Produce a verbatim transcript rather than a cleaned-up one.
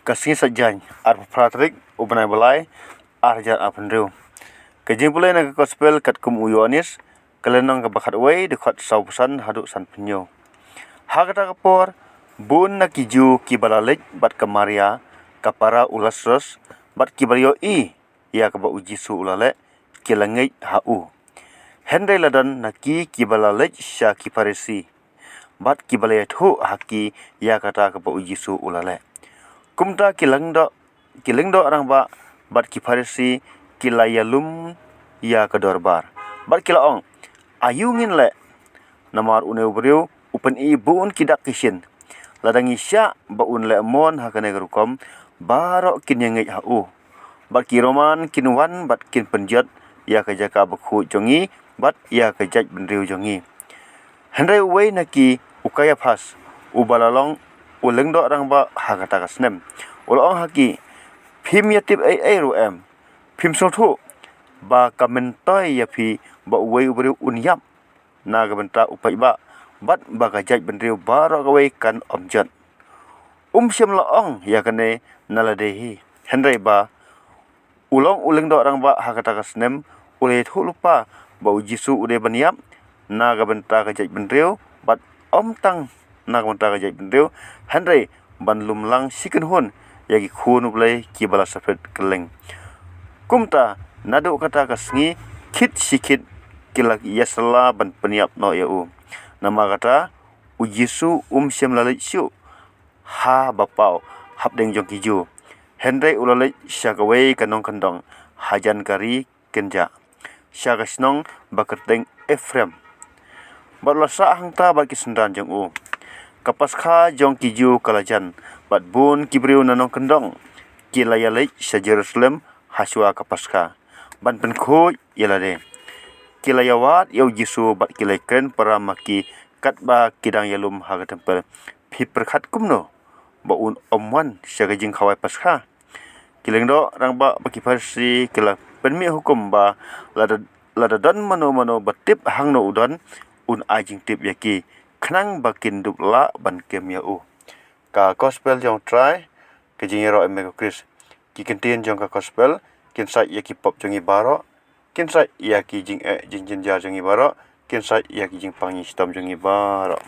Ka sngi Saitjaiñ, arphew phra tarik u bnai ba lai, ar hajar arphew hynriew. Ka jingpule na ka Gospel katkum u Ïoannis, ka lynnong kaba khatwei, dkhot sawphew san haduh sanphew hynñiew. Ha kata ka por, bun na ki Jiw kiba la leit bad ka Maria, ka para u Lasaros, bad kiba la ïohi ïa kaba u Jisu u la leh, ki la ngeit ha u. Hynrei la don na ki kiba la leit sha ki Pharisi, bad kiba la ïathuh ha ki ïa kata kaba u Jisu u la leh. Kumta ki lyngdoh, ki lyngdoh rangbah bad ki Pharisi ki la ïalum ïa ka dorbar, bad ki la ong, "Aïu ngin leh? Namar une u briew u pyni bun ki dak ki shin. Lada ngi shah ba un leh mon ha kane ka rukom, baroh kin ïa ngeit ha u. Bad ki Roman kin wan bad kin pynjot ïa ka jaka bakhuid jong ngi bad ïa ka jaitbynriew jong ngi." Hynrei uwei na ki, u Kaiaphas, uba la long u lyngdoh rangbah ha kata ka snem, u la ong ha ki, "Phim ïatip ei ei ruh em? Phim sngewthuh ba ka myntoi ïa phi ba uwei u briew un ïap na ka bynta u paidbah, bad ba ka jaitbynriew baroh kawei kan ym jot?" Um shym la ong ïa kane na lade hi, hynrei ba u long u lyngdoh rangbah ha kata ka snem, u la ïathuh lypa ba u Jisu u dei ban ïap na ka bynta ka jaitbynriew, bad ym tang na ka bynta ka jaitbynriew, hynrei ban lum lang shi kynhun ïa ki khun U Blei kiba la saphet kylleng. Kumta, naduh kata ka sngi, khit shi khit ki la ïasylla ban pynïap noh ïa u. Namar kata, u Jisu um shym la leit shuh ha ba paw hapdeng jong ki Jiw, hynrei u la leit sha kawei ka nongkyndong hajan ka ri kynjah, sha ka shnong ba kyrteng Ephraim. Bad u la sah hangta bad ki synran jong u. Ka Paskha jong ki Jiw ka la jan, bad bun ki briew na nongkyndong ki la ïaleit sha Jerusalem hashwa ka Paskha, ban pynkhuid ïa lade. Ki la ïawad ïa u Jisu bad ki la kren para ma ki katba ki dang ïalum ha ka templ, "Phi pyrkhat kumno ba un ym wan sha ka jingkhawai Paskha?" Ki lyngdoh rangbah bad ki Pharisi ki la pynmih hukum ba lada, lada don mano mano ba tip hangno u don, un ai jingtip ïa ki, khnang ba kin dup lah ban kem ïa u. Ka Gospel jong U Trai, ka jingïaroh ïa me ko Khrist. Ki kyntien jong ka Gospel kin sait ïa ki pop jong ngi baroh, kin sait ïa ki jingeh jingjynjar jong ngi baroh, kin sait ïa ki jingpang jingshitom jong ngi baroh.